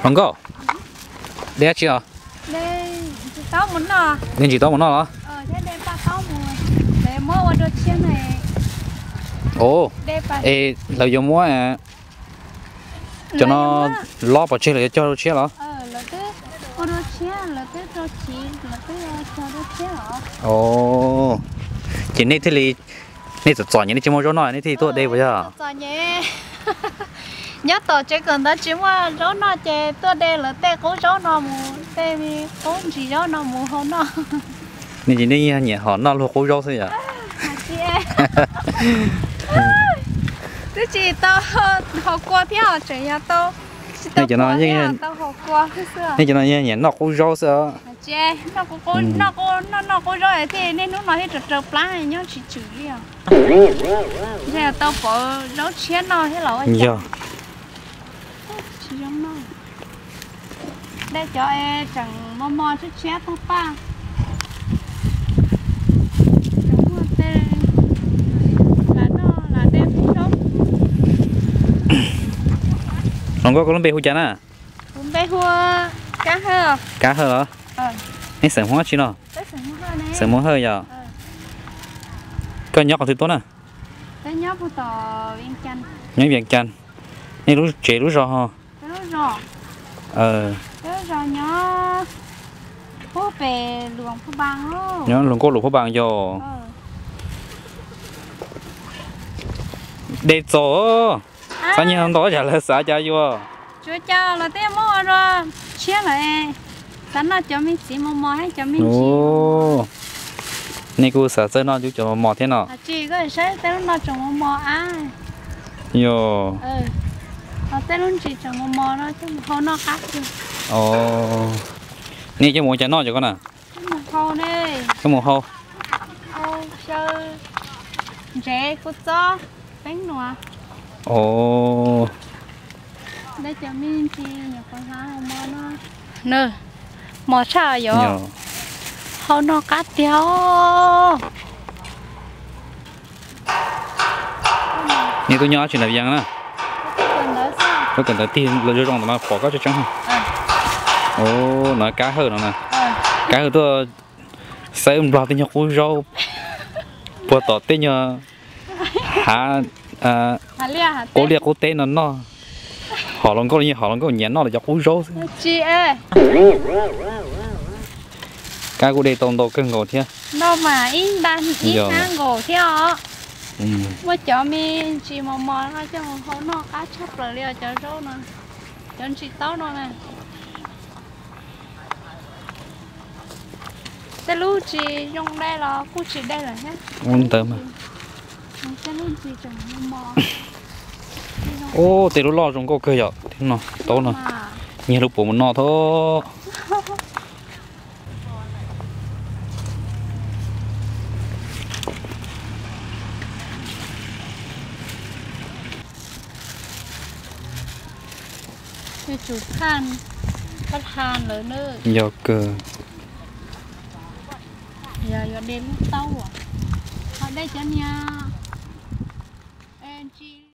Hluas nkauj, dej dab tsi os? Dej ntsis taub mus noj los? Ov, es lawv yuav muab cov no lob pov tseg lawv yuav cog rau tshiab los? Ov, ces nej thiaj li, nej txom txom nyem nej tsis muaj zaub noj nej thiaj li tuaj de puas yog? Nyob tom tsev kawm ntawv tsis muaj zaub noj ces tuaj de lawv tej qub zaub no mus, tej qub ntsis zaub no mus hau noj. Nej ces nej yeej nyiam hom noj luag qub zaub xwb yom? Twb tsis tau haus kua thiab tseem yog tau, tsis tau, nej cov no yeej nyiam noj qub zaub xwb. Noj noj qub zaub thiaj niaj hnub no thiaj raws raws plab nyob tsis tswm li os. Tau pov zaub tshiab noj thiab los? Yog. De cov es tseem mos mos tshiab tshiab tag paj. Tseem muaj tej lam noj lam de qub zaub. Hluas nkauj, koj lub npe hu cas na? Kuv npe hu Kab Hawj. Kab Hawj los? Nej xeem Hmoob dab tsi no? Xeem Hmoob Hawj yog? Koj nyob qhov twg tuaj na? Nyob Vias Cas. Nej lub tsev lub zos ho? Nyob Luas Nkauj Luas Phab Npas yog? De txaus, xav nyiag ntau tsam lawv xav cas yuav. Tsuav cas los tej muab ua rau tshiab lawm, xav noj cov me txiv mos mos thiab cov me ntsis. Nej kuj xav txawj noj cov mos mos thiab no. Tsis, koj saib tej lub no tseem mos mos ab. Yog. Tej lub ntsis tseem mos mos no coj mus hau noj qab tiag. Nej coj mus ua cas noj cov ko na? Coj mus hau ne. Coj mus hau. Hau xyaw ntsev kua txob, peeb nuam. Cov me ntsis nyuam qhuav hlav mos no. Mos tshaj yom. Hau noj qab tiag. Nej tuaj nyob dab tsi na Vias na? Tuaj kawm ntawv tig zoo zoo ntawm no pom koj tseeb tseeb. No Kab Hawj no na. Kab Hawj tuaj xawb nplog tej nyuag qub zaub puag tom tej nyuag hav qub liaj qub teb no noj. Hom Luas Nkauj li, Hom Luas Nkauj nyiam noj lawv cov qub zaub xwb. Kab kuj de tau ntau kawg nkaus thiab. Ntau mas ib nta ib hnab nkaus thiab os. Muaj cov me ntsis mos mos no coj mus hau noj qab tshaj plaws li os cov zaub no, cov ntsis taub no na. Tej lub tsis zoo de los kuj tsis de lawm thiab. Ntawd mas. Tej lub ntsis tseem mos mos. Ub, tej lub loj zoo nkauj kawg yom, tej lub no, taub no. Nyiag lub puas mus noj tho. Yuav tsum thaj, thaj lawm na. Yog kawg. Yog yuav de lub taub, ho de cov niag ntsis.